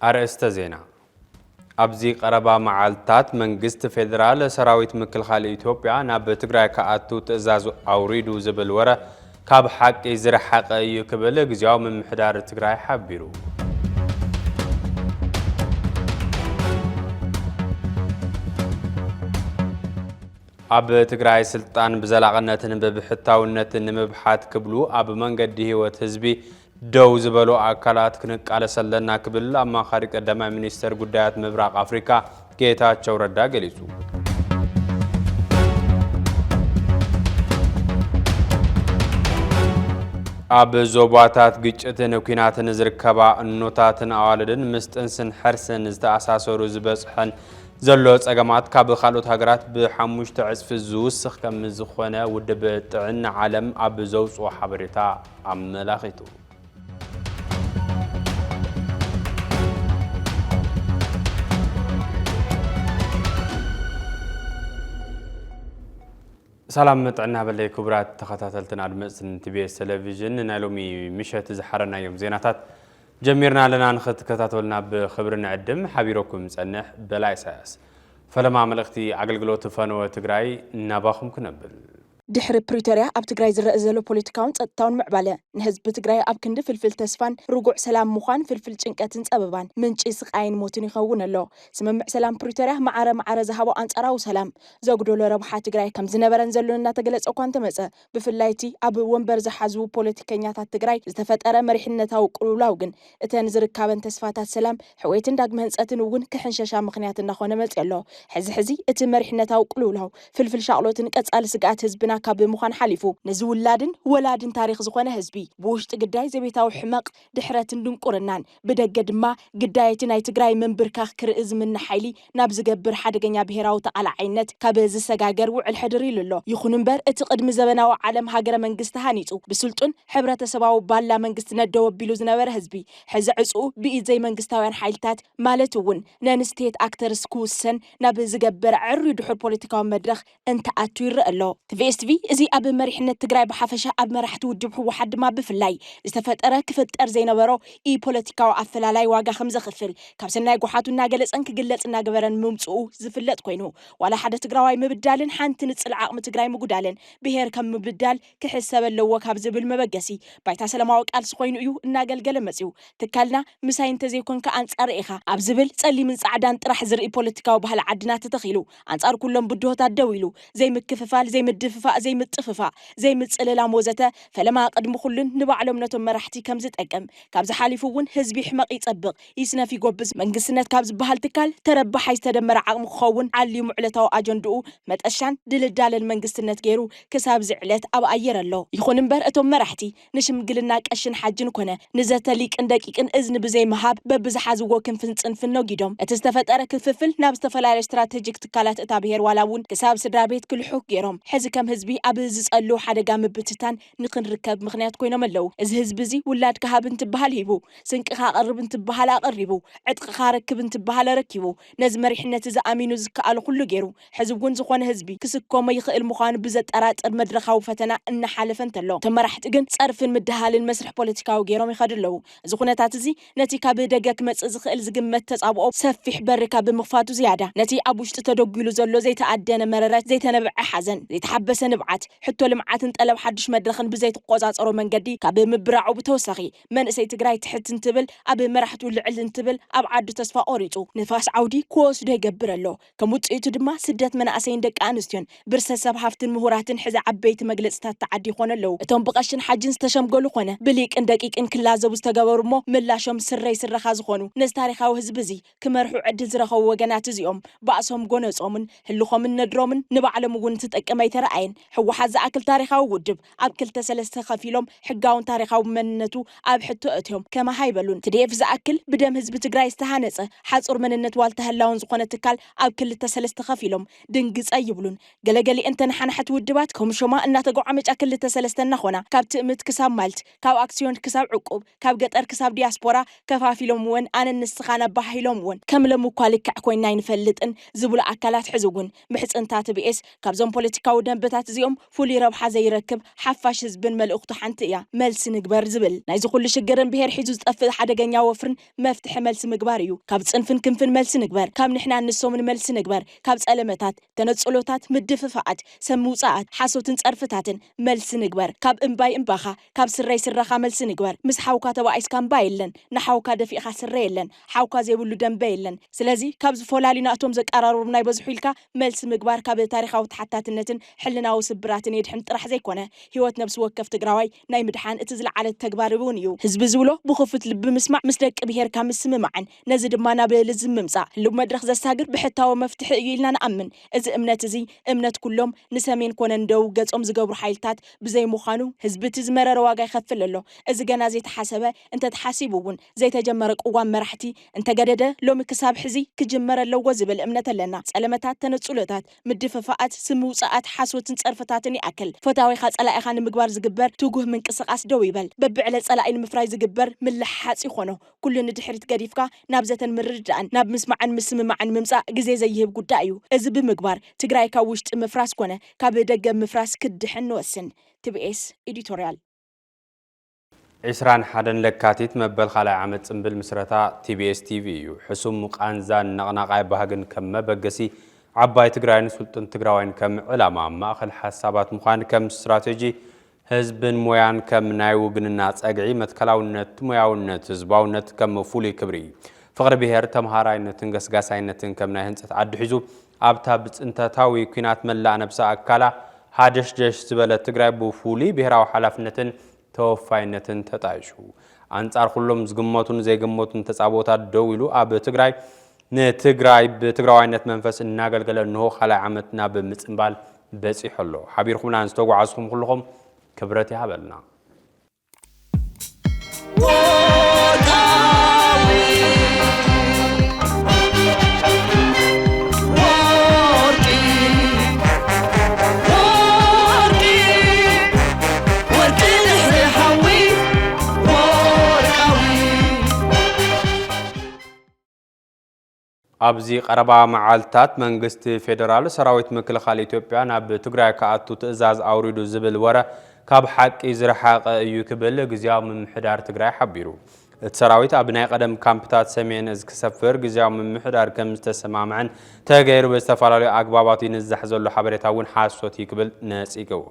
ኣርእስተ ዜና። ኣብዚ ቀረባ መዓልታት መንግስቲ ፌዴራል ሰራዊት ምክልኻል ኢትዮጵያ ናብ ትግራይ ክኣቱ ትእዛዝ ኣውሪዱ ዝብል ወረ ካብ ሓቂ ዝረሓቐ እዩ ክብል ግዝያዊ ምምሕዳር ትግራይ ሓቢሩ። ኣብ ትግራይ ስልጣን ብዘላቕነትን ብብሕታውነትን ንምብሓት ክብሉ ኣብ መንገዲ ህይወት ህዝቢ ደው ዝበሉ ኣካላት ክንቃለስ ኣለና ክብል ኣማኻሪ ቀዳማይ ሚኒስተር ጉዳያት ምብራቕ ኣፍሪካ ጌታቸው ረዳ ገሊጹ። ኣብ ዞባታት ግጭትን ኲናትን ዝርከባ እኖታትን ኣዋልድን ምስ ጥንስን ሕርስን ዝተኣሳሰሩ ዝበጽሐን ዘሎ ጸገማት ካብ ካልኦት ሃገራት ብሓሙሽተ ዕጽፊ ዝውስኽ ከም ዝኾነ ውድብ ጥዕና ዓለም ኣብ ዘውጽኦ ሓበሬታ ኣመላኺቱ። ሰላም ጥዕና በለይ ክቡራት ተኸታተልትን ኣድመጽትን ቲቢኤስ ቴሌቪዥን፣ ናይ ሎሚ ምሸት ዝሓረናዮም ዜናታት ጀሚርና ኣለና። ንኽትከታተሉና ብኽብሪ ንዕድም። ሓቢረኩም ጸንሕ በላይ ኢሳያስ። ፈለማ መልእኽቲ ኣገልግሎት ፈነወ ትግራይ ናባኹም ክነብል። ድሕሪ ፕሪቶርያ ኣብ ትግራይ ዝረአ ዘሎ ፖለቲካውን ጸጥታውን ምዕባለ፣ ንህዝቢ ትግራይ ኣብ ክንዲ ፍልፍል ተስፋን ርጉዕ ሰላም ምዃን፣ ፍልፍል ጭንቀትን ጸበባን፣ ምንጪ ስቓይን ሞትን ይኸውን ኣሎ። ስምምዕ ሰላም ፕሪቶርያ ማዕረ ማዕረ ዝሃቦ ኣንጻራዊ ሰላም፣ ዘጉደሎ ረብሓ ትግራይ ከም ዝነበረን ዘሎን እናተገለጸ እኳ እንተመጸ፣ ብፍላይ እቲ ኣብ ወንበር ዝሓዙ ፖለቲከኛታት ትግራይ ዝተፈጠረ መሪሕነታዊ ቅልውላው ግን፣ እተን ዝርካበን ተስፋታት ሰላም፣ ሕውየትን ዳግመ ህንጸትን እውን ክሕንሸሻ ምኽንያት እናኾነ መጺኡ ኣሎ። ሕዚ ሕዚ እቲ መሪሕነታዊ ቅልውላው ፍልፍል ሻቕሎትን ቀጻሊ ስግኣት ህዝብና ካብ ምዃን ሓሊፉ፣ ንዝውላድን ወላድን ታሪኽ ዝኾነ ህዝቢ፣ ብውሽጢ ግዳይ ዘቤታዊ ሕመቕ፣ ድሕረትን ድንቁርናን፣ ብደገ ድማ ግዳየቲ ናይ ትግራይ ምንብርካኽ ክርኢ ዝምነ ሓይሊ ናብ ዝገብር ሓደገኛ ብሄራዊ ተቓላዓይነት ካብ ዝሰጋገር ውዕል ሕድር ኢሉ ኣሎ። ይኹን እምበር፣ እቲ ቅድሚ ዘበናዊ ዓለም ሃገረ መንግስቲ ሃኒጹ፣ ብስልጡን ሕብረተሰባዊ ባላ መንግስቲ ነደው ኣቢሉ ዝነበረ ህዝቢ፣ ሕዚ ዕጽኡ ብኢድ ዘይመንግስታውያን ሓይልታት፣ ማለት እውን ነን ስቴት ኣክተርስ ክውሰን ናብ ዝገብር ዕርዩ ድሑር ፖለቲካዊ መድረኽ እንትኣቱ ይረአ ኣሎ። ቲቪኤስ ቲቪ እዚ ኣብ መሪሕነት ትግራይ ብሓፈሻ፣ ኣብ መራሕቲ ውድብ ህወሓት ድማ ብፍላይ ዝተፈጠረ ክፍጠር ዘይነበሮ ኢ ፖለቲካዊ ኣፈላላይ ዋጋ ከም ዘኽፍል ካብ ሰናይ ጓሓቱ እናገለጸን ክግለጽ እናገበረን ምምጽኡ ዝፍለጥ ኮይኑ፣ ዋላ ሓደ ትግራዋይ ምብዳልን ሓንቲ ንጽል ዓቕሚ ትግራይ ምጉዳልን ብሄር ከም ምብዳል ክሕሰብ ኣለዎ ካብ ዝብል መበገሲ ባይታ ሰላማዊ ቃልሲ ኮይኑ እዩ እናገልገለ መጺኡ። ትካልና ምሳይ እንተዘይኮንካ ኣንጻር ኢኻ ኣብ ዝብል ጸሊምን ጻዕዳን ጥራሕ ዝርኢ ፖለቲካዊ ባህሊ ዓድና ተተኺሉ፣ ኣንጻር ኩሎም ብድሆታት ደው ኢሉ፣ ዘይምክፍፋል፣ ዘይምድፍፋእ፣ ዘይምጥፍፋእ፣ ዘይምጽልላም ወዘተ፣ ፈለማ ቅድሚ ኩሉን ንባዕሎም ነቶም መራሕቲ ከም ዝጠቅም፣ ካብዚ ሓሊፉ እውን ህዝቢ ሕመቕ ይጸብቕ፣ ይስነፍ፣ ይጎብዝ፣ መንግስትነት ካብ ዝበሃል ትካል ተረባሓይ ዝተደመረ ዓቕሚ ክኸውን ዓልዩ ምዕለታዊ ኣጀንድኡ መጠሻን ድልዳለን መንግስትነት ገይሩ ክሳብ እዚ ዕለት ኣብ ኣየር ኣሎ። ይኹን እምበር እቶም መራሕቲ ንሽምግልና ቀሽን ሓጅን ኮነ ንዘተ ሊቅን ደቂቅን እዝኒ ብዘይ ምሃብ በብዝሓዝዎ ክንፍን ጽንፍን ነጊዶም። እቲ ዝተፈጠረ ክፍፍል ናብ ዝተፈላለዩ ስትራቴጂክ ትካላት እታ ብሄር ዋላ እውን ክሳብ ስድራ ቤት ክልሑኽ ገይሮም። ሕዚ ከም ህዝቢ ኣብ ዝጸሉ ሓደጋ ምብትታን ንኽንርከብ ምኽንያት ኮይኖም ኣለዉ። እዚ ህዝቢ እዚ ውላድካ ሃብ እንትበሃል ሂቡ፣ ስንቅኻ ኣቕርብ እንትበሃል ኣቐሪቡ፣ ዕጥቅኻ ረክብ እንትበሃል ኣረኪቡ፣ ነዚ መሪሕነት እዚ ኣሚኑ ዝከኣሎ ኩሉ ገይሩ፣ ሕዚ እውን ዝኾነ ህዝቢ ክስከሞ ይኽእል ምዃኑ ብዘጠራጥር መድረኻዊ ፈተና እናሓለፈ እንተሎ፣ እቶም መራሕቲ ግን ጸርፍን ምድሃልን መስርሕ ፖለቲካዊ ገይሮም ይኸዱ ኣለዉ። እዚ ኩነታት እዚ ነቲ ካብ ደገ ክመጽእ ዝኽእል ዝግመት ተጻብኦ ሰፊሕ በሪ ካብ ብምኽፋቱ ዝያዳ፣ ነቲ ኣብ ውሽጢ ተደጒሉ ዘሎ ዘይተኣደነ መረረት፣ ዘይተነብዐ ሓዘን፣ ዘይተሓበሰ ንብዓት፣ ሕቶ ልምዓትን ጠለብ ሓድሽ መድረኽን ብዘይትቆጻጸሮ መንገዲ ካብ ምብራዑ ብተወሳኺ፣ መንእሰይ ትግራይ ትሕት እንትብል፣ ኣብ መራሕቱ ልዕል እንትብል፣ ኣብ ዓዱ ተስፋ ቆሪጹ ንፋስ ዓውዲ ክወስዶ ይገብር ኣሎ። ከም ውጽኢቱ ድማ ስደት መናእሰይን ደቂ ኣንስትዮን፣ ብርሰት ሰብ ሃፍትን ምሁራትን ሕዚ ዓበይቲ መግለጽታት ተዓዲ ይኾኑ ኣለዉ። እቶም ብቐሽን ሓጅን ዝተሸምገሉ ኾነ ብሊቅን ደቂቅን ክላዘቡ ዝተገበሩ እሞ ምላሾም ስረይ ስረኻ ዝኾኑ ነዚ ታሪኻዊ ህዝቢ እዚ ክመርሑ ዕድል ዝረኸቡ ወገናት እዚኦም ባእሶም ጎነጾምን ህልኾምን ነድሮምን ንባዕሎም እውን ትጠቅም ኣይተረኣየን። ህወሓት ዝኣክል ታሪኻዊ ውድብ ኣብ ክልተ ሰለስተ ከፊሎም ሕጋውን ታሪኻዊ መንነቱ ኣብ ሕቶ እትዮም ከማሃ ኣይበሉን። ትዲኤፍ ዝኣክል ብደም ህዝቢ ትግራይ ዝተሃነጸ ሓጹር መንነት ዋልታ ህላውን ዝኾነ ትካል ኣብ ክልተ ሰለስተ ከፊሎም ድንግጸ ይብሉን። ገለገሊአን ተነሓናሕቲ ውድባት ከም ሾማ እናተጓዓመጫ ክልተ ሰለስተ እናኾና ካብ ትእምት ክሳብ ማልት፣ ካብ ኣክስዮን ክሳብ ዕቁብ፣ ካብ ገጠር ክሳብ ዲያስፖራ ከፋፊሎምወን ኣነን ንስኻን ኣባሃሂሎምወን። ከም ሎሚ እኳ ልክዕ ኮይና ኣይንፈልጥን ዝብሉ ኣካላት ሕዚ እውን ምሕጽንታ ትቢኤስ ካብዞም ፖለቲካዊ ደንበታት እዚኦም ፍሉይ ረብሓ ዘይረክብ ሓፋሽ ህዝብን መልእኽቱ ሓንቲ እያ። መልሲ ንግበር ዝብል ናይዚ ኩሉ ሽግርን ብሄር ሒዙ ዝጠፍእ ሓደገኛ ወፍርን መፍትሒ መልሲ ምግባር እዩ። ካብ ጽንፍን ክንፍን መልሲ ንግበር፣ ካብ ንሕናን ንሶምን መልሲ ንግበር፣ ካብ ጸለመታት፣ ተነጽሎታት፣ ምድፍፋኣት፣ ሰብ ምውጻኣት፣ ሓሶትን ጸርፍታትን መልሲ ንግበር። ካብ እምባይ እምባኻ፣ ካብ ስረይ ስረኻ መልሲ ንግበር። ምስ ሓውካ ተባኢስካ እምባ የለን፣ ንሓውካ ደፊእኻ ስረ የለን፣ ሓውካ ዘይብሉ ደንበ የለን። ስለዚ ካብዚ ፈላሊና እቶም ዘቀራርቡና ይበዝሑ ኢልካ መልሲ ምግባር ካብ ታሪኻዊ ተሓታትነትን ሕልናዊ ስብራትን የድሕን ጥራሕ ዘይኮነ፣ ህይወት ነብሲ ወከፍ ትግራዋይ ናይ ምድሓን እቲ ዝለዓለ ተግባር እውን እዩ። ህዝቢ ዝብሎ ብኽፉት ልቢ ምስማዕ፣ ምስ ደቂ ብሄርካ ምስምማዕን ነዚ ድማ ናብ ልዝብ ምምጻእ ህልው መድረኽ ዘሳግር ብሕታዊ መፍትሒ እዩ ኢልና ንኣምን። እዚ እምነት እዚ እምነት ኩሎም ንሰሜን ኮነ ንደቡብ ገጾም ዝገብሩ ሓይልታት ብዘይምዃኑ ህዝቢ እቲ ዝመረረ ዋጋ ይኸፍል ኣሎ። እዚ ገና ዘይተሓሰበ እንተተሓሲቡ እውን ዘይተጀመረ ቅዋም መራሕቲ እንተገደደ ሎሚ ክሳብ ሕዚ ክጅመር ኣለዎ ዝብል እምነት ኣለና። ጸለመታት፣ ተነጽሎታት፣ ምድፍፋኣት፣ ስም ምውጻኣት፣ ሓሶትን ጸርፍታትን ይኣክል። ፈታዊኻ ጸላኢኻ ንምግባር ዝግበር ትጉህ ምንቅስቓስ ደው ይበል። በብዕለ ጸላኢ ንምፍራይ ዝግበር ምልሕሓጽ ይኾኖ። ኩሉ ንድሕሪት ገዲፍካ ናብ ዘተን ምርድዳእን ናብ ምስማዕን ምስምማዕን ምምጻእ ግዜ ዘይህብ ጉዳይ እዩ። እዚ ብምግባር ትግራይ ካብ ውሽጢ ምፍራስ ኮነ ካብ ደገ ምፍራስ ክትድሕን ንወስን። ቲቢኤስ ኤዲቶርያል። ዕስራን ሓደን ለካቲት መበል ካልኣይ ዓመት ጽምብል ምስረታ ቲቢኤስ ቲቪ እዩ። ሕሱም ቃንዛን ነቕናቓይ ባህግን ከም መበገሲ፣ ዓባይ ትግራይን ስልጡን ትግራዋይን ከም ዕላማ፣ ማእኸል ሓሳባት ምዃን ከም ስትራቴጂ፣ ህዝብን ሞያን ከም ናይ ውግንና ጸግዒ፣ መትከላውነት፣ ሞያውነት፣ ህዝባውነት ከም ፍሉይ ክብሪ፣ ፍቕሪ ብሄር፣ ተምሃራይነትን ገስጋሳይነትን ከም ናይ ህንጸት ዓዲ ሒዙ፣ ኣብታ ብጽንተታዊ ኲናት መላእ ነብሳ ኣካላ ሃደሽደሽ ዝበለት ትግራይ ብፍሉይ ብሄራዊ ሓላፍነትን ተወፋይነትን ተጣይሹ፣ ኣንጻር ኩሎም ዝግመቱን ዘይግመቱን ተጻብኦታት ደው ኢሉ ኣብ ትግራይ ንትግራይ ብትግራዋይነት መንፈስ እናገልገለ እንሆ ካልኣይ ዓመት ናብ ምጽንባል በጺሑ ኣሎ። ሓቢርኩምና ዝተጓዓዝኩም ኩልኹም ክብረት ይሃበልና። ኣብዚ ቀረባ መዓልታት መንግስቲ ፌደራል ሰራዊት ምክልኻል ኢትዮጵያ ናብ ትግራይ ክኣቱ ትእዛዝ ኣውሪዱ ዝብል ወረ ካብ ሓቂ ዝረሓቐ እዩ ክብል ግዝያዊ ምምሕዳር ትግራይ ሓቢሩ። እቲ ሰራዊት ኣብ ናይ ቀደም ካምፕታት ሰሜን እዝ ክሰፍር ግዝያዊ ምምሕዳር ከም ዝተሰማምዐን ተገይሩ ብዝተፈላለዩ ኣግባባት ይንዛሕ ዘሎ ሓበሬታ እውን ሓሶት እዩ ክብል ነጺግዎ።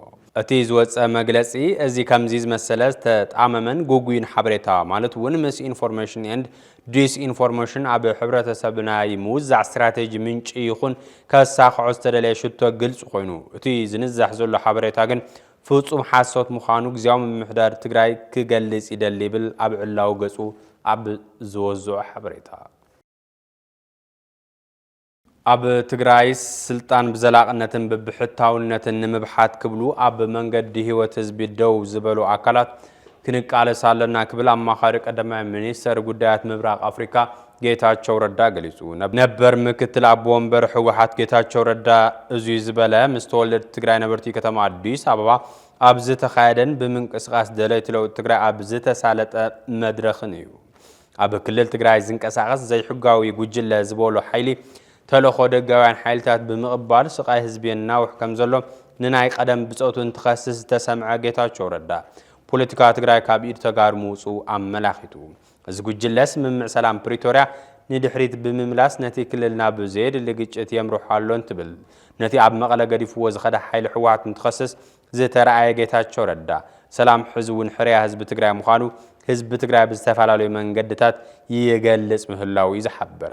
እቲ ዝወጸ መግለጺ እዚ ከምዚ ዝመሰለ ዝተጣመመን ግጉይን ሓበሬታ ማለት እውን ምስ ኢንፎርሜሽን ኤንድ ዲስኢንፎርሜሽን ኣብ ሕብረተሰብ ናይ ምውዛዕ ስትራቴጂ ምንጪ ይኹን ከሳኽዖ ዝተደለየ ሽቶ ግልፂ ኮይኑ፣ እቲ ዝንዛሕ ዘሎ ሓበሬታ ግን ፍፁም ሓሶት ምዃኑ ግዝያዊ ምምሕዳር ትግራይ ክገልፅ ይደሊ ይብል ኣብ ዕላዊ ገፁ ኣብ ዝወዝዖ ሓበሬታ። ኣብ ትግራይ ስልጣን ብዘላቕነትን ብብሕታውነትን ንምብሓት ክብሉ ኣብ መንገዲ ህይወት ህዝቢ ደው ዝበሉ ኣካላት ክንቃለስ ኣለና ክብል ኣማኻሪ ቀዳማይ ሚኒስተር ጉዳያት ምብራቕ ኣፍሪካ ጌታቸው ረዳ ገሊጹ። ነበር ምክትል ኣቦ ወንበር ህወሓት ጌታቸው ረዳ እዙይ ዝበለ ምስ ተወለድቲ ትግራይ ነበርቲ ከተማ ኣዲስ ኣበባ ኣብ ዝተኻየደን ብምንቅስቓስ ደለይቲ ለውጢ ትግራይ ኣብ ዝተሳለጠ መድረኽን እዩ። ኣብ ክልል ትግራይ ዝንቀሳቐስ ዘይሕጋዊ ጉጅለ ዝበሎ ሓይሊ ተልእኾ ደጋውያን ሓይልታት ብምቕባል ስቓይ ህዝቢ የናውሕ ከምዘሎ ንናይ ቀደም ብጾቱ እንትኸስስ ዝተሰምዐ ጌታቸው ረዳ፣ ፖለቲካ ትግራይ ካብ ኢድ ተጋሩ ምውፅኡ ኣመላኺቱ። እዚ ጉጅለ ስምምዕ ሰላም ፕሪቶርያ ንድሕሪት ብምምላስ ነቲ ክልል ናብ ዘየድሊ ግጭት የምርሖ ኣሎ እንትብል፣ ነቲ ኣብ መቐለ ገዲፍዎ ዝኸደ ሓይሊ ህወሓት እንትኸስስ ዝተረኣየ ጌታቸው ረዳ፣ ሰላም ሕዚ እውን ሕርያ ህዝቢ ትግራይ ምዃኑ ህዝቢ ትግራይ ብዝተፈላለዩ መንገድታት ይገልጽ ምህላዉ እዩ ዝሓበረ።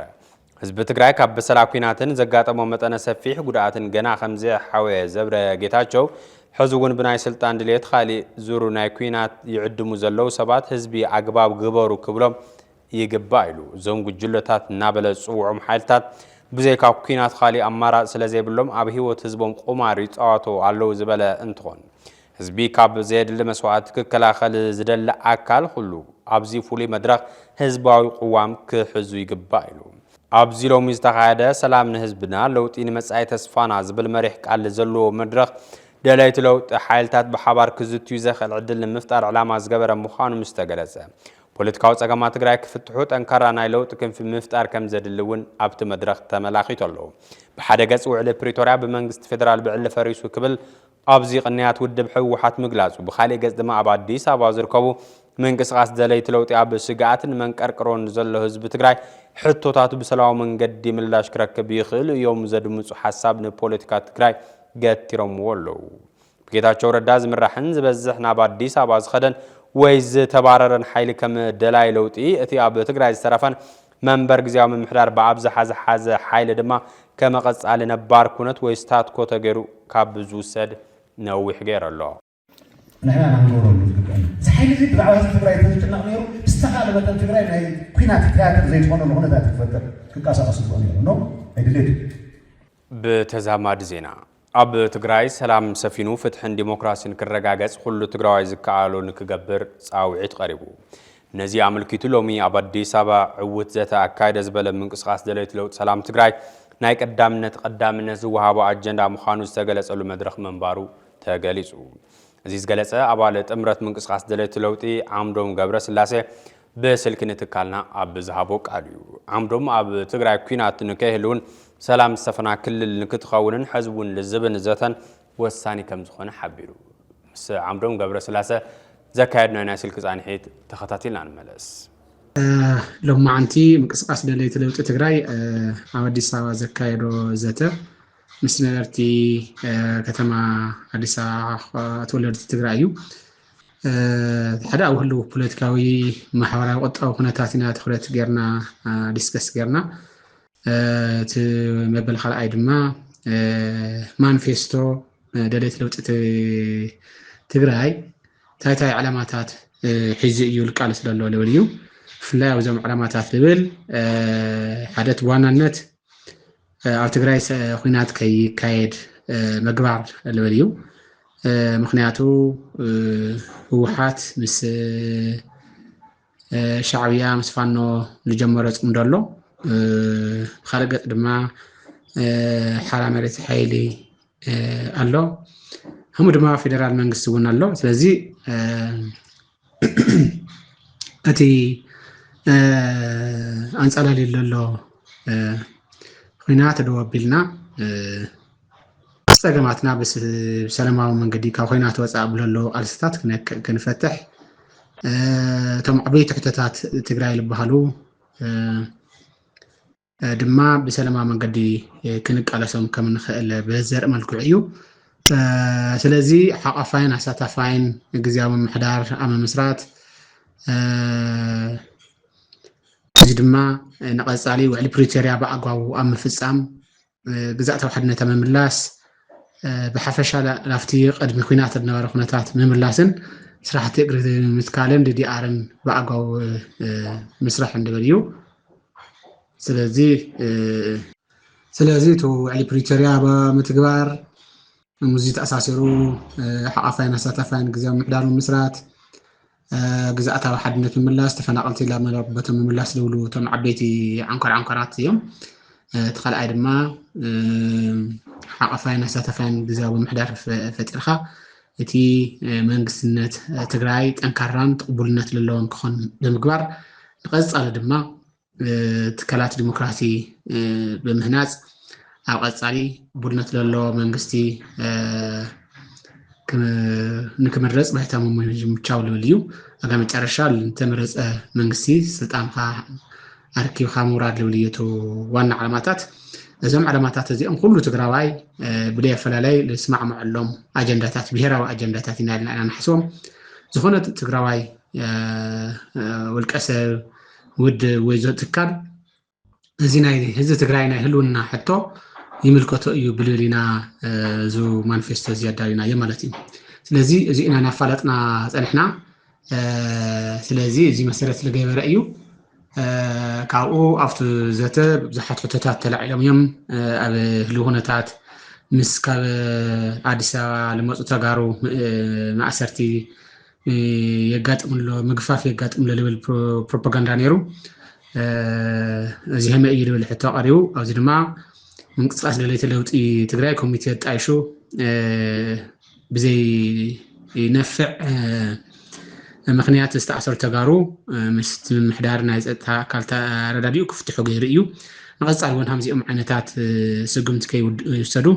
ህዝቢ ትግራይ ካብ በሰላ ኲናትን ዘጋጠሞ መጠነ ሰፊሕ ጉድኣትን ገና ከም ዘየሓወየ ዘብረ ጌታቸው፣ ሕዚ እውን ብናይ ስልጣን ድሌት ካሊእ ዙር ናይ ኲናት ይዕድሙ ዘለዉ ሰባት ህዝቢ ኣግባብ ግበሩ ክብሎም ይግባእ ኢሉ። እዞም ጉጅለታት እናበለ ዝፅውዖም ሓይልታት ብዘይካ ኲናት ካሊእ ኣማራፂ ስለዘይብሎም ኣብ ህይወት ህዝቦም ቁማር ይፃወቱ ኣለዉ ዝበለ እንትኾን፣ ህዝቢ ካብ ዘየድሊ መስዋእቲ ክከላኸል ዝደሊ ኣካል ኩሉ ኣብዚ ፍሉይ መድረኽ ህዝባዊ ቅዋም ክሕዙ ይግባእ ኢሉ። ኣብዚ ሎሚ ዝተኻየደ ሰላም ንህዝብና ለውጢ ንመጻኢ ተስፋና ዝብል መሪሕ ቃል ዘለዎ መድረኽ ደለይቲ ለውጢ ሓይልታት ብሓባር ክዝትዩ ዘኽእል ዕድል ንምፍጣር ዕላማ ዝገበረ ምዃኑ ምስ ተገለጸ፣ ፖለቲካዊ ጸገማት ትግራይ ክፍትሑ ጠንካራ ናይ ለውጢ ክንፊ ምፍጣር ከም ዘድሊ እውን ኣብቲ መድረኽ ተመላኺቱ ኣሎ። ብሓደ ገጽ ውዕሊ ፕሪቶርያ ብመንግስቲ ፌደራል ብዕሊ ፈሪሱ ክብል ኣብዚ ቅንያት ውድብ ህወሓት ምግላጹ፣ ብኻሊእ ገጽ ድማ ኣብ ኣዲስ ኣበባ ዝርከቡ ምንቅስቃስ ደለይቲ ለውጢ ኣብ ስግኣትን መንቀርቅሮን ዘሎ ህዝቢ ትግራይ ሕቶታቱ ብሰላማዊ መንገዲ ምላሽ ክረክብ ይኽእል እዮም ዘድምፁ ሓሳብ ንፖለቲካ ትግራይ ገቲሮምዎ ኣለዉ። ብጌታቸው ረዳ ዝምራሕን ዝበዝሕ ናብ ኣዲስ ኣበባ ዝኸደን ወይ ዝተባረረን ሓይሊ ከም ደላይ ለውጢ እቲ ኣብ ትግራይ ዝተረፈን መንበር ግዝያዊ ምምሕዳር ብኣብዝሓ ዝሓዘ ሓይሊ ድማ ከመቐጻሊ ነባር ኩነት ወይ ስታትኮ ተገይሩ ካብ ዝውሰድ ነዊሕ ገይሩ ኣሎ። ንሕና ኢና ክንገብረሉ ዝግብአና። እዚ ሓይሊ እዚ ብዛዕባ ህዝቢ ትግራይ እንተዝጭነቕ ነይሩ ብዝተኻእለ መጠን ትግራይ ናይ ኲናት ትያትር ዘይትኾነሉ ኩነታት ክፈጥር ክንቀሳቐስ ዝኽእል ነይሩ። ኖ ኣይድሌት እዩ። ብተዛማዲ ዜና ኣብ ትግራይ ሰላም ሰፊኑ ፍትሕን ዲሞክራሲን ክረጋገጽ ኩሉ ትግራዋይ ዝከኣሎ ንክገብር ጻውዒት ቀሪቡ። ነዚ ኣመልኪቱ ሎሚ ኣብ ኣዲስ ኣበባ ዕውት ዘተ ኣካይደ ዝበለ ምንቅስቃስ ደለይቲ ለውጥ ሰላም ትግራይ ናይ ቀዳምነት ቀዳምነት ዝወሃቦ ኣጀንዳ ምዃኑ ዝተገለጸሉ መድረኽ ምንባሩ ተገሊጹ። እዚ ዝገለጸ ኣባል ጥምረት ምንቅስቃስ ደለይቲ ለውጢ ዓምዶም ገብረ ስላሴ ብስልኪ ንትካልና ኣብ ዝሃቦ ቃል እዩ። ዓምዶም ኣብ ትግራይ ኲናት ንከይህልውን ሰላም ዝሰፈና ክልል ንክትኸውንን ሕዝቡን ልዝብን ዘተን ወሳኒ ከም ዝኾነ ሓቢሩ። ምስ ዓምዶም ገብረ ስላሴ ዘካየድናዮ ናይ ስልኪ ጻንሒት ተኸታቲልና ንመለስ። ሎማዓንቲ ምንቅስቃስ ደለይቲ ለውጢ ትግራይ ኣብ ኣዲስ ኣበባ ዘካየዶ ዘተ ምስ ነበርቲ ከተማ ኣዲስ ኣበባ ተወለድቲ ትግራይ እዩ። ሓደ ኣብ ህልው ፖለቲካዊ፣ ማሕበራዊ፣ ቁጠባዊ ኩነታት ኢና ትኩረት ጌርና ዲስከስ ጌርና። እቲ መበል ካልኣይ ድማ ማኒፌስቶ ደለይቲ ለውጢ ትግራይ እንታይ እንታይ ዕላማታት ሒዙ እዩ ልቃለስ ዘሎ ልብል እዩ። ብፍላይ ኣብዞም ዕላማታት ልብል ሓደ እቲ ብዋናነት ኣብ ትግራይ ኩናት ከይካየድ ምግባር ልብል እዩ። ምክንያቱ ህወሓት ምስ ሻዕብያ ምስ ፋኖ ዝጀመሮ ፅምዶ ኣሎ። ብካልእ ገፅ ድማ ሓራ መሬት ሓይሊ ኣሎ። ከምኡ ድማ ፌደራል መንግስቲ እውን ኣሎ። ስለዚ እቲ ኣንፃላሊ ዘሎ ኩናት ደው ኣቢልና ፀገማትና ብሰላማዊ መንገዲ ካብ ኩናት ወፃእ ብለሎ ቃልስታት ክንፈትሕ እቶም ዓበይቲ ሕቶታት ትግራይ ዝበሃሉ ድማ ብሰላማዊ መንገዲ ክንቃለሶም ከም ንኽእል ብዘርኢ መልክዑ እዩ። ስለዚ ሓቋፋይን ኣሳታፋይን ግዝያዊ ምምሕዳር ኣብ ምምስራት እዚ ድማ ንቐፃሊ ውዕሊ ፕሪቶርያ ብኣግባቡ ኣብ ምፍፃም ግዛእታዊ ሓድነት ኣብ ምምላስ ብሓፈሻ ናብቲ ቅድሚ ኩናት ዝነበረ ኩነታት ምምላስን ስራሕቲ እግሪ ምትካልን ዲዲኣርን ብኣግባቡ ምስራሕ እንድብል እዩ። ስለዚ ስለዚ እቲ ውዕሊ ፕሪቶርያ ብምትግባር ምስዚ ተኣሳሲሩ ሓቋፋይን ኣሳታፋይን ግዝያዊ ምምሕዳር ምምስራት ግዝኣታዊ ሓድነት ምምላስ፣ ተፈናቐልቲ ናብ መረበቶም ምምላስ ዝብሉ እቶም ዓበይቲ ዓንኮር ዓንኮራት እዮም። እቲ ካልኣይ ድማ ሓቋፋይን ኣሳታፋይን ግዝያዊ ምምሕዳር ፈጢርካ እቲ መንግስትነት ትግራይ ጠንካራን ቅቡልነት ዘለዎን ክኾን ብምግባር ንቐፃሊ ድማ ትካላት ዲሞክራሲ ብምህናፅ ኣብ ቀፃሊ ቅቡልነት ዘለዎ መንግስቲ ንክምረፅ ብሕታዊ ምምቻው ልብል እዩ። ኣብ መጨረሻ ዝተመረፀ መንግስቲ ስልጣንካ ኣርኪብካ ምውራድ ልብል እዩ እቲ ዋና ዓላማታት። እዞም ዓላማታት እዚኦም ኩሉ ትግራዋይ ብለይ ኣፈላላይ ዝስማዕመዐሎም ኣጀንዳታት፣ ብሄራዊ ኣጀንዳታት ኢና ኢልና ኢና ንሓስቦም። ዝኾነ ትግራዋይ ውልቀ ሰብ፣ ውድብ ወይ ትካል እዚ ናይ ህዝቢ ትግራይ ናይ ህልውና ሕቶ ይምልከቶ እዩ ብልብል ኢና እዚ ማኒፌስቶ እዚ ኣዳሊናዮ ማለት እዩ። ስለዚ እዚ ኢና እናፋለጥና ፀኒሕና። ስለዚ እዚ መሰረት ዝገበረ እዩ። ካብኡ ኣብቲ ዘተ ብዙሓት ሕቶታት ተላዒሎም እዮም። ኣብ ህልው ኩነታት ምስ ካብ ኣዲስ ኣበባ ዝመፁ ተጋሩ ማእሰርቲ የጋጥም ኣሎ፣ ምግፋፍ የጋጥም ኣሎ ዝብል ፕሮፓጋንዳ ነይሩ። እዚ ከመይ እዩ ዝብል ሕቶ ቀሪቡ። ኣብዚ ድማ ምንቅስቃስ ደለይቲ ለውጢ ትግራይ ኮሚቴ ኣጣይሹ ብዘይነፍዕ ምክንያት ዝተኣሰሩ ተጋሩ ምስቲ ምምሕዳር ናይ ፀጥታ ኣካል ተረዳዲኡ ክፍትሑ ገይሩ እዩ። ንቐፃሊ እውን ከምዚኦም ዓይነታት ስጉምቲ ከይውሰዱ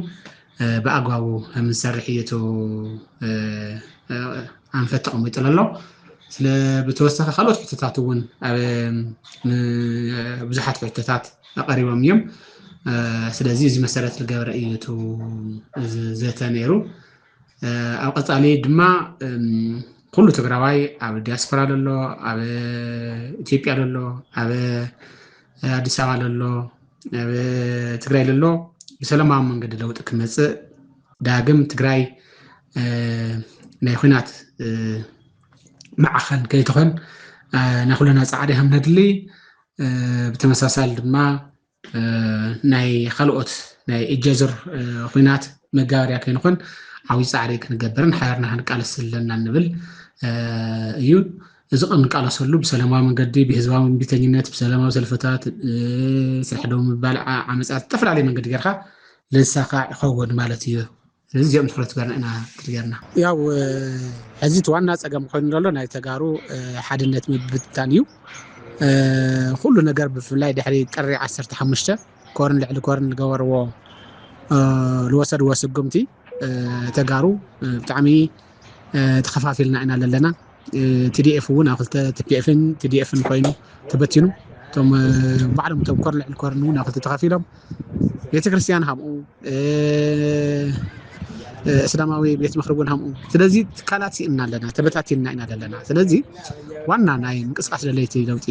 ብኣግባቡ ከምንሰርሕ እዩ እቲ ኣንፈት ተቐሚጡሉ ኣሎ። ስለ ብተወሳኺ ካልኦት ሕቶታት እውን ኣብ ብዙሓት ሕቶታት ኣቐሪቦም እዮም። ስለዚ እዚ መሰረት ዝገበረ እዩ እቲ ዘተ ነይሩ። ኣብ ቀፃሊ ድማ ኩሉ ትግራዋይ ኣብ ዲያስፖራ ዘሎ፣ ኣብ ኢትዮጵያ ዘሎ፣ ኣብ ኣዲስ ኣበባ ዘሎ፣ ኣብ ትግራይ ዘሎ ብሰላማዊ መንገዲ ለውጢ ክመፅእ፣ ዳግም ትግራይ ናይ ኹናት ማዕኸን ከይትኾን ናይ ኩለና ፃዕሪ ከም ነድሊ፣ ብተመሳሳሊ ድማ ናይ ካልኦት ናይ እጀዝር ኹናት መጋበርያ ከይንኾን ዓብዪ ፃዕሪ ክንገብርን ሓቢርና ክንቃለስ ኣለና እንብል እዩ። እዚ ክንቃለሰሉ ብሰላማዊ መንገዲ፣ ብህዝባዊ እምቢተኝነት፣ ብሰላማዊ ሰልፍታት፣ ስራሕ ደው ምባል፣ ዓመፃት፣ ዝተፈላለየ መንገዲ ጌርካ ልንሳኻዕ ይኸውን ማለት እዩ። ስለዚ እዚኦም ትኩረት ገርና ኢና ትል ገርና። ያው ሕዚ እቲ ዋና ፀገም ኮይኑ ዘሎ ናይ ተጋሩ ሓድነት ምብትታን እዩ። ኩሉ ነገር ብፍላይ ድሕሪ ጥሪ ዓሰርተ ሓሙሽተ ኮርን ልዕሊ ኮርን ዝገበርዎ ዝወሰድዎ ስጉምቲ ተጋሩ ብጣዕሚ ተኸፋፊልና ኢና ዘለና። ቲዲኤፍ እውን ኣብ ክልተ፣ ቲፒኤፍን ቲዲኤፍን ኮይኑ ተበቲኑ፣ እቶም ባዕሎም እቶም ኮር ልዕሊ ኮርን እውን ኣብ ክልተ ተኸፊሎም፣ ቤተክርስትያን ሃምኡ፣ እስላማዊ ቤት ምኽሪ እውን ሃምኡ። ስለዚ ትካላት ስኢንና ኣለና፣ ተበታቲንና ኢና ዘለና። ስለዚ ዋና ናይ ምንቅስቃስ ደለይቲ ለውጢ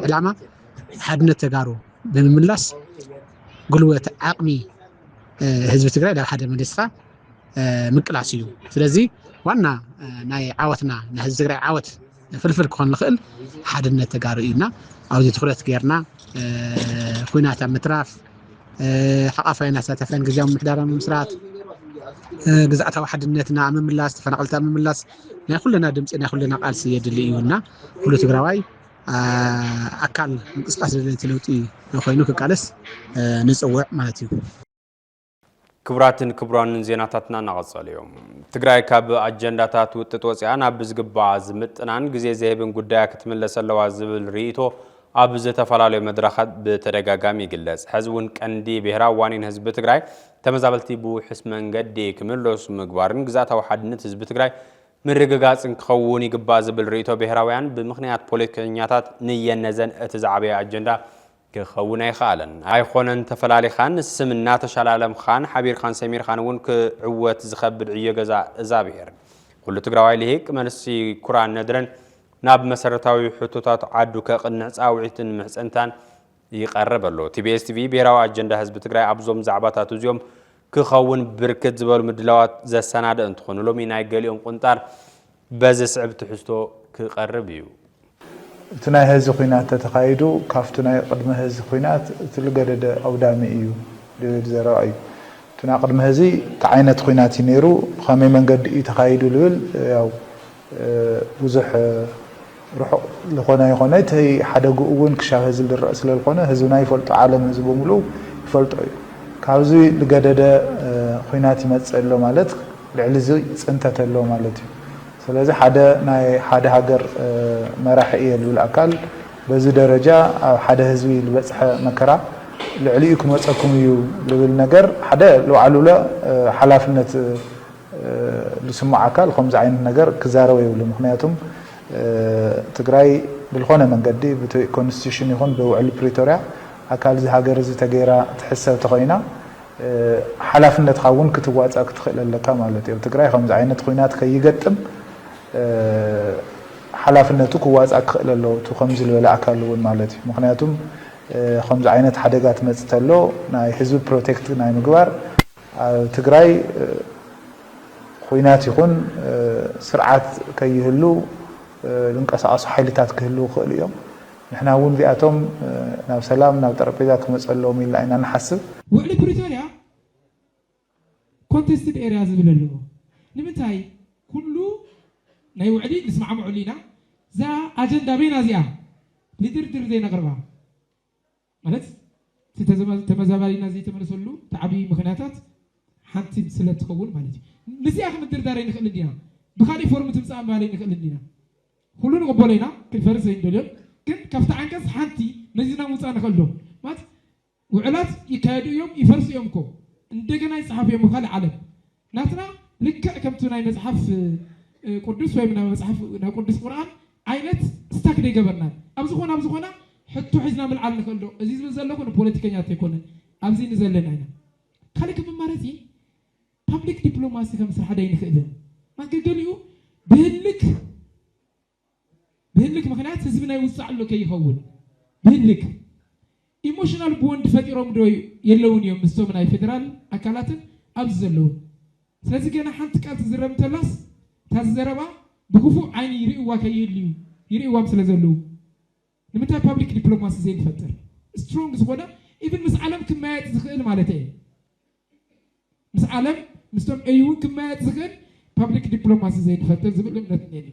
ዕላማ ሓድነት ተጋሩ ብምምላስ፣ ጉልበት ዓቕሚ ህዝቢ ትግራይ ናብ ሓደ መሊስካ ምቅላስ እዩ። ስለዚ ዋና ናይ ዓወትና፣ ናይ ህዝቢ ትግራይ ዓወት ፍልፍል ክኾን ዝኽእል ሓድነት ተጋሩ እዩ እና ኣብዚ ትኹረት ጌርና ኹናት ኣብ ምትራፍ፣ ሓቓፋይን ኣሳታፍያን ግዝያዊ ምምሕዳር ኣብ ምምስራት፣ ግዝኣታዊ ሓድነትና ኣብ ምምላስ፣ ተፈናቐልቲ ኣብ ምምላስ ናይ ኩልና ድምፂ፣ ናይ ኩልና ቃልሲ የድሊ እዩ እና ኩሉ ትግራዋይ ኣካል ምንቅስቃስ ደለይቲ ለውጢ ኮይኑ ክቃለስ ንፅውዕ ማለት እዩ። ክቡራትን ክቡራንን ዜናታትና እናቐጸሉ እዮም። ትግራይ ካብ ኣጀንዳታት ውጥጥ ወፂኣ ናብ ብዝግባኣ ዝምጥናን ግዜ ዘህብን ጉዳያ ክትምለስ ኣለዋ ዝብል ርኢቶ ኣብ ዝተፈላለዩ መድረኻት ብተደጋጋሚ ይግለጽ። ሕዚ እውን ቀንዲ ብሔራዊ ዋኒን ህዝቢ ትግራይ ተመዛበልቲ ብውሑስ መንገዲ ክምለሱ ምግባርን ግዝኣታዊ ሓድነት ህዝቢ ትግራይ ምርግጋፅን ክኸውን ይግባእ ዝብል ርኢቶ ብሄራውያን ብምኽንያት ፖለቲከኛታት ንየነዘን እቲ ዝዓበየ ኣጀንዳ ክኸውን ኣይኸኣለን። ኣይኾነን ተፈላሊኻን ስም እናተሸላለምኻን ሓቢርካን ሰሚርካን እውን ክዕወት ዝኸብድ ዕዮ ገዛ እዛ ብሄር። ኩሉ ትግራዋይ ልሂቅ መንስቲ ኩራን ነድረን ናብ መሰረታዊ ሕቶታት ዓዱ ከቕንዕ ፃውዒትን ምሕፀንታን ይቐርብ ኣሎ። ቲቢኤስ ቲቪ ብሄራዊ ኣጀንዳ ህዝቢ ትግራይ ኣብዞም ዛዕባታት እዚኦም ክኸውን ብርክት ዝበሉ ምድላዋት ዘሰናደ እንትኾኑ ሎሚ ናይ ገሊኦም ቁንጣር በዚ ስዕብ ትሕዝቶ ክቐርብ እዩ። እቲ ናይ ሀዚ ኹናት ተተኻይዱ ካብቲ ናይ ቅድሚ ሀዚ ኹናት እቲ ልገደደ ኣውዳሚ እዩ ልብል ዘረባ እዩ። እቲ ናይ ቅድሚ ሀዚ እቲ ዓይነት ኹናት እዩ ነይሩ፣ ብኸመይ መንገዲ እዩ ተኻይዱ ልብል ያው ብዙሕ ርሑቕ ዝኾነ ይኾነ እቲ ሓደግኡ እውን ክሻብ ህዝቢ ዝረእ ስለ ዝኾነ ህዝብና ይፈልጦ፣ ዓለም ህዝቢ ብምልኡ ይፈልጦ እዩ። ካብዚ ልገደደ ኹናት ይመፅእ ኣሎ ማለት ልዕሊ እዚ ፅንተት ኣሎ ማለት እዩ። ስለዚ ሓደ ናይ ሓደ ሃገር መራሒ እየ ዝብል ኣካል በዚ ደረጃ ኣብ ሓደ ህዝቢ ዝበፅሐ መከራ ልዕሊኡ ክመፀኩም እዩ ዝብል ነገር ሓደ ልባዕሉለ ሓላፍነት ዝስምዖ ኣካል ከምዚ ዓይነት ነገር ክዛረቦ የብሉ። ምክንያቱም ትግራይ ብዝኾነ መንገዲ ብቲ ኮንስቲቱሽን ይኹን ብውዕሊ ፕሪቶርያ ኣካል እዚ ሃገር እዚ ተገይራ ትሕሰብ ተኾይና ሓላፍነትካ እውን ክትዋፃእ ክትኽእል ኣለካ ማለት እዩ። ኣብ ትግራይ ከምዚ ዓይነት ኹናት ከይገጥም ሓላፍነቱ ክዋፃእ ክኽእል ኣለዎ እቲ ከምዚ ዝበለ ኣካል እውን ማለት እዩ። ምክንያቱም ከምዚ ዓይነት ሓደጋ ትመፅእ ተሎ ናይ ህዝቢ ፕሮቴክት ናይ ምግባር ኣብ ትግራይ ኹናት ይኹን ስርዓት ከይህሉ ዝንቀሳቐሱ ሓይልታት ክህልው ይኽእሉ እዮም። ንሕና እውን እዚኣቶም ናብ ሰላም ናብ ጠረጴዛ ክመፀሎም ኢልና ኢና ንሓስብ። ውዕሊ ፕሪቶርያ ኮንቴስትድ ኤርያ ዝብል ኣለዎ። ንምንታይ ኩሉ ናይ ውዕሊ ንስማዕምዐሉ ኢና። እዛ ኣጀንዳ በይና እዚኣ ንድርድር ዘይነቕርባ ማለት ተመዛባሊና ዘይተመለሰሉ እቲ ዓብዪ ምኽንያታት ሓንቲ ስለ ትኸውን ማለት እዩ። ምስዚኣ ክንድርዳር ኣይንኽእልን ዲና? ብካሊእ ፎርም ትምፃእ ምባል ኣይንኽእልን ዲና? ኩሉ ንቕበሎ ኢና፣ ክንፈርስ ኣይንደልዮን። ግን ካብቲ ዓንቀፅ ሓንቲ መዚዝና ምውፃእ ንኽእል ዶ? ማለት ውዕላት ይካየዱ እዮም፣ ይፈርሱ እዮም እኮ። እንደገና ይጽሓፉ እዮም ካልእ ዓለም። ናትና ልክዕ ከምቲ ናይ መጽሓፍ ቅዱስ ወይም ናይ መጽሓፍ ናይ ቅዱስ ቁርኣን ዓይነት ስታክ ደይገበርናን ኣብ ዝኾነ ኣብ ዝኾነ ሕቶ ሒዝና ምልዓል ንኽእል ዶ? እዚ ዝብል ዘለኹ ንፖለቲከኛት ኣይኮነን፣ ኣብዚ ንዘለና ኢና። ካልእ ክምማረፂ ፓብሊክ ዲፕሎማሲ ከም ስራሕ ዶ ኣይንኽእልን? ማገገሊኡ ብህልክ ብህልክ ምኽንያት ህዝቢ ናይ ውፅእ ኣሎ ከይኸውን ብህልክ ኢሞሽናል ቦንድ ፈጢሮም ዶ የለውን እዮም ምስቶም ናይ ፌደራል ኣካላትን ኣብዚ ዘለውን? ስለዚ ገና ሓንቲ ቃል ትዝረብ እንተላስ እታ ዝዘረባ ብክፉእ ዓይኒ ይርእዋ ከይህልዩ ይርእዋም ስለ ዘለዉ ንምንታይ ፓብሊክ ዲፕሎማሲ ዘይንፈጥር? ስትሮንግ ዝኾነ ኢቭን ምስ ዓለም ክመያየጥ ዝኽእል ማለት እየ። ምስ ዓለም ምስቶም ኤዩ እውን ክመያየጥ ዝኽእል ፓብሊክ ዲፕሎማሲ ዘይንፈጥር ዝብል እምነት እኔኒ።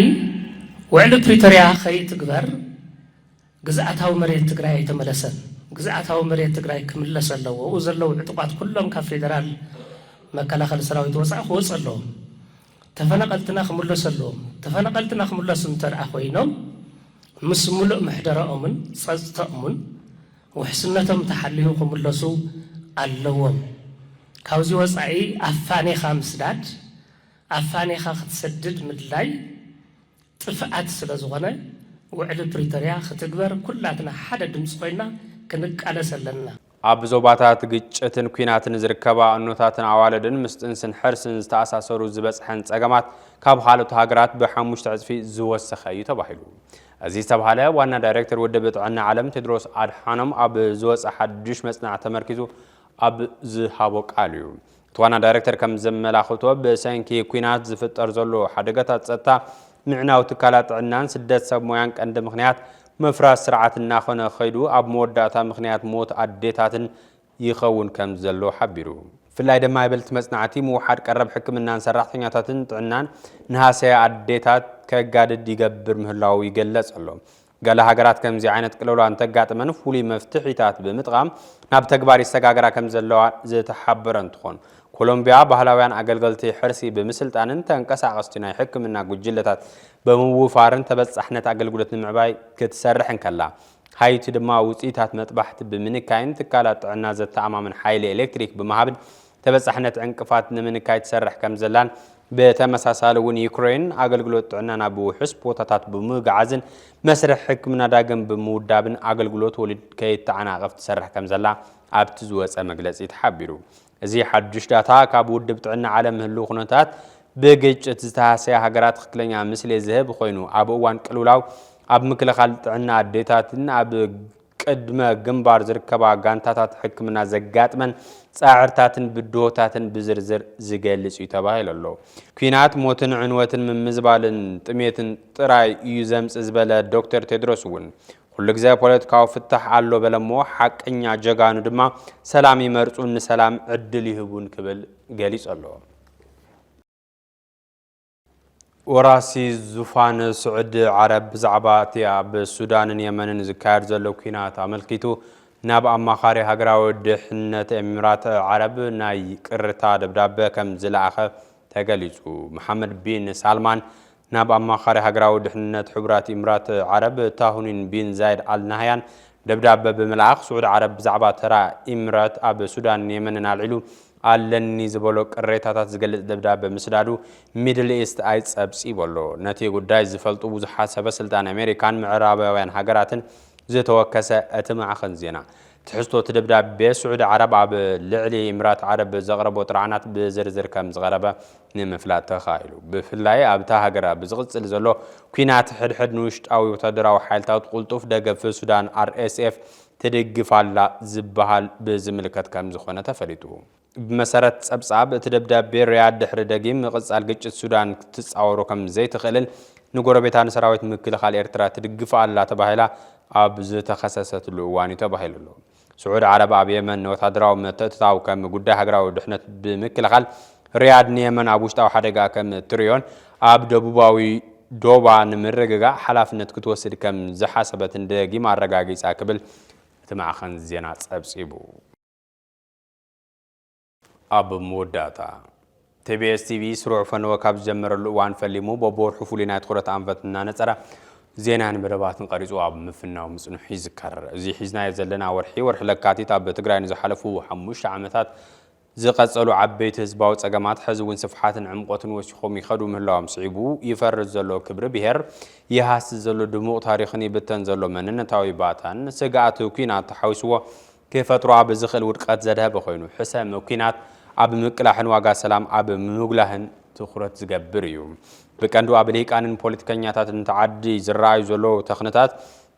ውዕሊ ፕሪቶርያ ከይትግበር ግዝኣታዊ መሬት ትግራይ ኣይተመለሰን። ግዝኣታዊ መሬት ትግራይ ክምለስ ኣለዎ። ኣብኡ ዘለዉ ዕጡቓት ኩሎም ካብ ፌደራል መከላኸሊ ሰራዊት ወፃኢ ክወፁ ኣለዎም። ተፈናቐልትና ክምለሱ ኣለዎም። ተፈናቐልትና ክምለሱ እንተ ደኣ ኮይኖም ምስ ሙሉእ ምሕደራኦምን ፀፅታኦምን ውሕስነቶም ተሓልዩ ክምለሱ ኣለዎም። ካብዚ ወፃኢ ኣፋኒኻ ምስዳድ፣ ኣፋኒኻ ክትሰድድ ምድላይ ጥፍኣት ስለ ዝኾነ ውዕሊ ፕሪቶርያ ክትግበር ኩላትና ሓደ ድምፂ ኮይና ክንቃለስ ኣለና። ኣብ ዞባታት ግጭትን ኲናትን ዝርከባ እኖታትን ኣዋልድን ምስ ጥንስን ሕርስን ዝተኣሳሰሩ ዝበፅሐን ፀገማት ካብ ካልኦት ሃገራት ብሓሙሽተ ዕፅፊ ዝወሰኸ እዩ ተባሂሉ። እዚ ዝተብሃለ ዋና ዳይሬክተር ውድብ ጥዕና ዓለም ቴድሮስ ኣድሓኖም ኣብ ዝወፀ ሓዱሽ መፅናዕቲ ተመርኪዙ ኣብ ዝሃቦ ቃል እዩ። እቲ ዋና ዳይሬክተር ከም ዘመላኽቶ ብሰንኪ ኲናት ዝፍጠር ዘሎ ሓደጋታት ፀጥታ ምዕናው ትካላት ጥዕናን ስደት ሰብ ሞያን ቀንዲ ምኽንያት ምፍራስ ስርዓት እናኾነ ኸይዱ ኣብ መወዳእታ ምኽንያት ሞት ኣዴታትን ይኸውን ከም ዘሎ ሓቢሩ። ብፍላይ ድማ ይበልቲ መጽናዕቲ ምውሓድ ቀረብ ሕክምናን ሰራሕተኛታትን ጥዕናን ንሃሰያ ኣዴታት ከጋድድ ይገብር ምህላዉ ይገለጽ ኣሎ። ገለ ሃገራት ከምዚ ዓይነት ቅልውላው እንተጋጥመን ፍሉይ መፍትሒታት ብምጥቓም ናብ ተግባር ይሰጋገራ ከም ዘለዋ ዝተሓበረ እንትኾን፣ ኮሎምቢያ ባህላውያን ኣገልገልቲ ሕርሲ ብምስልጣንን ተንቀሳቐስቲ ናይ ሕክምና ጉጅለታት ብምውፋርን ተበጻሕነት ኣገልግሎት ንምዕባይ ክትሰርሕ እንከላ፣ ሃይቲ ድማ ውፅኢታት መጥባሕቲ ብምንካይን ትካላት ጥዕና ዘተኣማምን ሓይሊ ኤሌክትሪክ ብምሃብን ተበፃሕነት ዕንቅፋት ንምንካይ ትሰርሕ ከም ዘላን ብተመሳሳሊ እውን ዩክሬን ኣገልግሎት ጥዕና ናብ ውሑስ ቦታታት ብምግዓዝን መስርሕ ሕክምና ዳግም ብምውዳብን ኣገልግሎት ወሊድ ከይተዓናቐፍ ትሰርሕ ከም ዘላ ኣብቲ ዝወፀ መግለፂ ተሓቢሩ። እዚ ሓዱሽ ዳታ ካብ ውድብ ጥዕና ዓለም ህልው ኩነታት ብግጭት ዝተሃሰያ ሃገራት ትኽክለኛ ምስሌ ዝህብ ኮይኑ ኣብ እዋን ቅልውላው ኣብ ምክልኻል ጥዕና ኣዴታትን ኣብ ቅድመ ግንባር ዝርከባ ጋንታታት ሕክምና ዘጋጥመን ፃዕርታትን ብድሆታትን ብዝርዝር ዝገልፅ እዩ ተባሂሉ ኣሎ። ኲናት ሞትን ዕንወትን ምምዝባልን ጥሜትን ጥራይ እዩ ዘምፅእ ዝበለ ዶክተር ቴድሮስ እውን ኩሉ ግዜ ፖለቲካዊ ፍታሕ ኣሎ በለ እሞ ሓቀኛ ጀጋኑ ድማ ሰላም ይመርፁን ንሰላም ዕድል ይህቡን ክብል ገሊፁ ኣሎ። ወራሲ ዙፋን ስዑዲ ዓረብ ብዛዕባ እቲ ኣብ ሱዳንን የመንን ዝካየድ ዘሎ ኲናት ኣመልኪቱ ናብ ኣማኻሪ ሃገራዊ ድሕነት ኤሚራት ዓረብ ናይ ቅርታ ደብዳበ ከም ዝለኣኸ ተገሊጹ። መሓመድ ቢን ሳልማን ናብ ኣማኻሪ ሃገራዊ ድሕነት ሕቡራት ኢምራት ዓረብ ታሁኒን ቢን ዛይድ ኣል ናህያን ደብዳበ ብምልኣኽ፣ ስዑዲ ዓረብ ብዛዕባ ተራ ኢምራት ኣብ ሱዳንን የመንን ኣልዒሉ ኣለኒ ዝበሎ ቅሬታታት ዝገልጽ ደብዳበ ምስዳዱ ሚድል ኢስት ኣይ ጸብጺቡ ኣሎ። ነቲ ጉዳይ ዝፈልጡ ብዙሓት ሰበ ስልጣን ኣሜሪካን ምዕራባውያን ሃገራትን ዝተወከሰ እቲ ማዕኸን ዜና፣ ትሕዝቶ እቲ ደብዳቤ፣ ስዑዲ ዓረብ ኣብ ልዕሊ ኢምራት ዓረብ ዘቕረቦ ጥርዓናት ብዝርዝር ከም ዝቐረበ ንምፍላጥ ተኻኢሉ። ብፍላይ ኣብታ ሃገር ኣብ ዝቕጽል ዘሎ ኲናት ሕድሕድ ንውሽጣዊ ወታደራዊ ሓይልታት ቅልጡፍ ደገፍ ሱዳን ኣር ኤስ ኤፍ ትድግፍ ኣላ ዝበሃል ብዝምልከት ከም ዝኾነ ተፈሊጡ። ብመሰረት ጸብጻብ እቲ ደብዳቤ፣ ሪያድ ድሕሪ ደጊም ምቕጻል ግጭት ሱዳን ክትጻወሮ ከም ዘይትኽእልን ንጎረቤታ ንሰራዊት ምክልኻል ኤርትራ ትድግፍ ኣላ ተባሂላ ኣብ ዝተኸሰሰትሉ እዋን እዩ ተባሂሉ ኣሎ። ስዑድ ዓረብ ኣብ የመን ንወታደራዊ ምትእትታው ከም ጉዳይ ሃገራዊ ድሕነት ብምክልኻል፣ ሪያድ ንየመን ኣብ ውሽጣዊ ሓደጋ ከም እትርእዮን ኣብ ደቡባዊ ዶባ ንምርግጋእ ሓላፍነት ክትወስድ ከም ዝሓሰበትን ደጊም ኣረጋጊጻ ክብል እቲ ማዕኸን ዜና ጸብጺቡ። ኣብ መወዳእታ፣ ቲ ቢ ኤስ ቲ ቪ ስሩዕ ፈነወ ካብ ዝጀመረሉ እዋን ፈሊሙ በብወርሑ ፍሉይ ናይ ትኹረት ኣንፈት እናነጸረ ዜናን መደባትን ቀሪጹ ኣብ ምፍናው ምጽንሑ ይዝከር። እዚ ሒዝናዮ ዘለና ወርሒ፣ ወርሒ ለካቲት፣ ኣብ ትግራይ ንዝሓለፉ ሓሙሽተ ዓመታት ዝቐጸሉ ዓበይቲ ህዝባዊ ጸገማት ሕዚ እውን ስፍሓትን ዕምቆትን ወሲኾም ይኸዱ ምህላዎም ስዒቡ፣ ይፈርስ ዘሎ ክብሪ ብሔር፣ ይሃስስ ዘሎ ድሙቕ ታሪኽን ይብተን ዘሎ መንነታዊ ባእታን ስግኣት ኲናት ተሓዊስዎ ክፈጥሮ ኣብ ዝኽእል ውድቀት ዘድሀበ ኮይኑ፣ ሕሰም ኲናት ኣብ ምቅላሕን ዋጋ ሰላም ኣብ ምጉላህን ትኹረት ዝገብር እዩ። ብቀንዱ ኣብ ልሂቃንን ፖለቲከኛታትን ተዓዲ ዝረኣዩ ዘለዉ ተኽንታት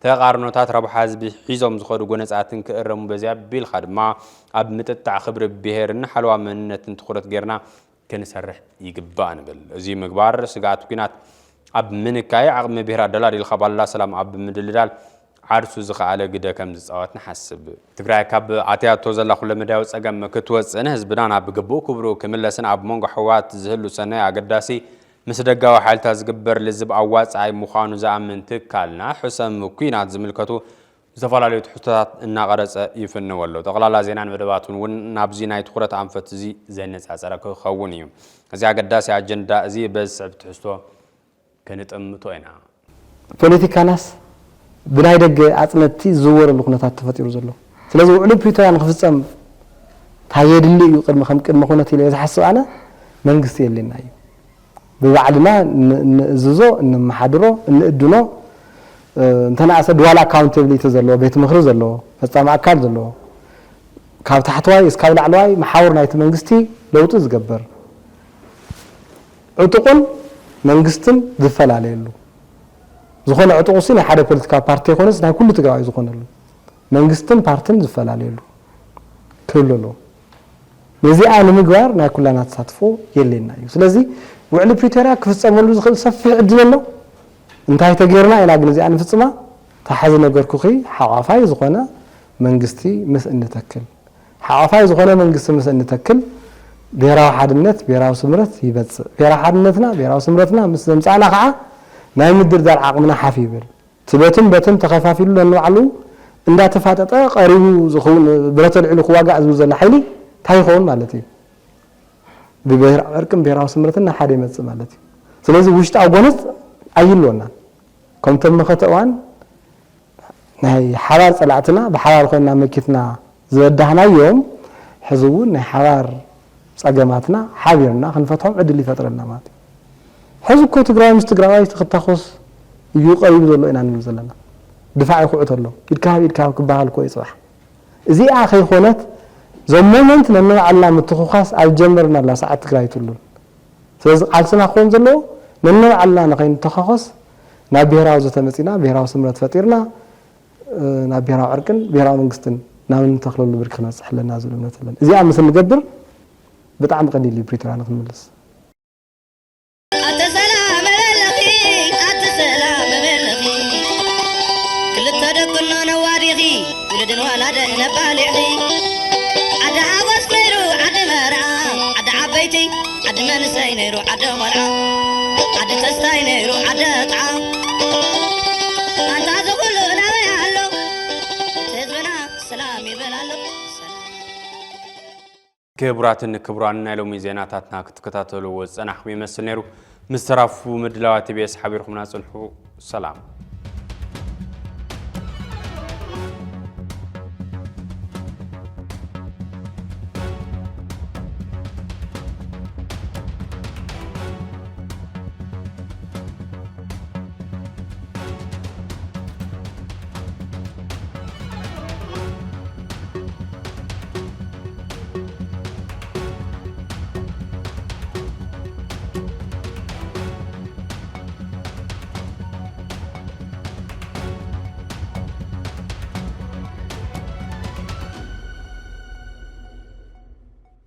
ተቓርኖታት ረብሓ ህዝቢ ሒዞም ዝኸዱ ጎነጻትን ክእረሙ በዚያ ቢልካ ድማ ኣብ ምጥጣዕ ክብሪ ብሄርን ሓለዋ መንነትን ትኹረት ጌርና ክንሰርሕ ይግባእ ንብል። እዚ ምግባር ስግኣት ኲናት ኣብ ምንካይ ዓቕሚ ብሄር ኣደላዲልካ ባላ ሰላም ኣብ ምድልዳል ዓርሱ ዝኸኣለ ግደ ከም ዝጻወት ንሓስብ። ትግራይ ካብ ኣትያቶ ዘላ ኩለመዳያዊ ጸገም ክትወጽእን ህዝብና ናብ ግቡእ ክብሩ ክምለስን ኣብ መንጎ ኣሕዋት ዝህሉ ሰናይ ኣገዳሲ ምስ ደጋዊ ሓይልታት ዝግበር ልዝብ ኣዋጻኣይ ምዃኑ ዝኣምን ትካልና ሕሰም ኲናት ዝምልከቱ ዝተፈላለዩ ትሕዝቶታት እናቐረጸ ይፍንወ ኣሎ። ጠቕላላ ዜናን መደባቱን እውን ናብዚ ናይ ትኹረት ኣንፈት እዚ ዘነጻጸረ ክኸውን እዩ። እዚ ኣገዳሲ ኣጀንዳ እዚ በዚ ስዕብ ትሕዝቶ ክንጥምቶ ኢና። ፖለቲካናስ ብናይ ደገ ኣፅነትቲ ዝዝወረሉ ኩነታት ተፈጢሩ ዘሎ። ስለዚ ውዕሊ ፕሪቶርያ ንክፍፀም እንታይ የድሊ እዩ ቅድሚ ከም ቅድመ ኩነት ኢለ ዝሓስብ ኣነ መንግስቲ የድልየና እዩ። ብባዕልና ን- እንእዝዞ፣ እንመሓድሮ፣ እንእድኖ፣ እንተነኣሰ ድዋል ኣካውንቴብሊቲ ዘለዎ፣ ቤት ምኽሪ ዘለዎ፣ ፈፃሚ ኣካል ዘለዎ፣ ካብ ታሕተዋይ እስካብ ላዕለዋይ መሓውር ናይቲ መንግስቲ ለውጢ ዝገብር፣ ዕጡቕን መንግስትን ዝፈላለየሉ፣ ዝኾነ ዕጡቕ ሲ ናይ ሓደ ፖለቲካዊ ፓርቲ ኣይኮነስ ናይ ኩሉ ትግራዋይ ዝኾነሉ፣ መንግስትን ፓርትን ዝፈላለየሉ ክህሉ ኣለዎ። ነዚኣ ንምግባር ናይ ኩላና ተሳትፎ የድልየና እዩ። ስለዚ ውዕሊ ፕሪቶርያ ክፍፀመሉ ዝኽእል ሰፊሕ ዕድል ኣሎ። እንታይ ተገይርና ኢና ግን እዚኣ ንፍፅማ? እታ ሕዚ ነገርኩኺ ሓቋፋይ ዝኾነ መንግስቲ ምስ እንተክል፣ ሓቋፋይ ዝኾነ መንግስቲ ምስ እንተክል ብሄራዊ ሓድነት፣ ብሄራዊ ስምረት ይመፅእ። ብሄራዊ ሓድነትና፣ ብሄራዊ ስምረትና ምስ ዘምፃእና ከዓ ናይ ምድርዳር ዓቕምና ሓፍ ይብል። እቲ በትን በትን ተኸፋፊሉ ነንባዕሉ እንዳተፋጠጠ ቀሪቡ ዝኸውን ብረት ኣልዒሉ ክዋጋእ ዝብል ዘሎ ሓይሊ እንታይ ይኸውን ማለት እዩ? ብብሄራዊ ዕርቅን ብሄራዊ ስምረትን ናብ ሓደ ይመፅእ ማለት እዩ። ስለዚ ውሽጣዊ ጎነፅ ኣይህልወናን። ከምቶም መኸተ እዋን ናይ ሓባር ፀላእትና ብሓባር ኮይንና መኪትና ዝበዳህናዮም ሕዚ እውን ናይ ሓባር ፀገማትና ሓቢርና ክንፈትሖም ዕድል ይፈጥረልና ማለት እዩ። ሕዚ እኮ ትግራይ ምስ ትግራዋይ ክታኮስ እዩ ቀሪቡ ዘሎ ኢና ንብል ዘለና። ድፋዕ ይኩዕት ኣሎ። ኢድካ ሃብ ኢድካ ሃብ ክበሃል እኮ እዩ ፅባሕ። እዚኣ ከይኮነት ዞም ሞመንት ነንባዕልና ምትኹኻስ ኣብ ጀመርናላ ሰዓት ትግራይ ትሉን። ስለዚ ቃልስና ክኸውን ዘለዎ ነንባዕልና ንኸይንተኻኾስ ናብ ብሄራዊ ዘተ መፂና ብሄራዊ ስምረት ፈጢርና ናብ ብሄራዊ ዕርቅን ብሄራዊ መንግስትን ናብ እንተኽለሉ ብርኪ ክንበፅሕ ኣለና ዝብል እምነት ኣለና። እዚኣ ምስ እንገብር ብጣዕሚ ቀሊል እዩ ፕሪቶርያ ንክንምልስ። ኣተ ሰላም በለኺ ኣተ ሰላም በለኺ ክልተ ደቅኖ ነዋዲኺ ውልድን ዋላደን ነባሊዕኺ ዓዲ ሓጎስ ነይሩ ዓዲ መርዓ ዓዲ ዓበይቲ ዓዲ መንሰይ ነይሩ ዓዲ ቆልዓ ዓዲ ተስታይ ነይሩ ዓዲ ጥዓ ኣንታ እዚ ኩሉ ናበይ ኣሎ ህዝብና ሰላም ይበል ኣሎ። ክቡራትን ክቡራን ናይ ሎሚ ዜናታትና ክትከታተልዎ ዝጸናሕኩም ይመስል ነይሩ። ምስ ተራፉ ምድላዋት ቲ ቢ ኤስ ሓቢርኩምና ጽንሑ። ሰላም።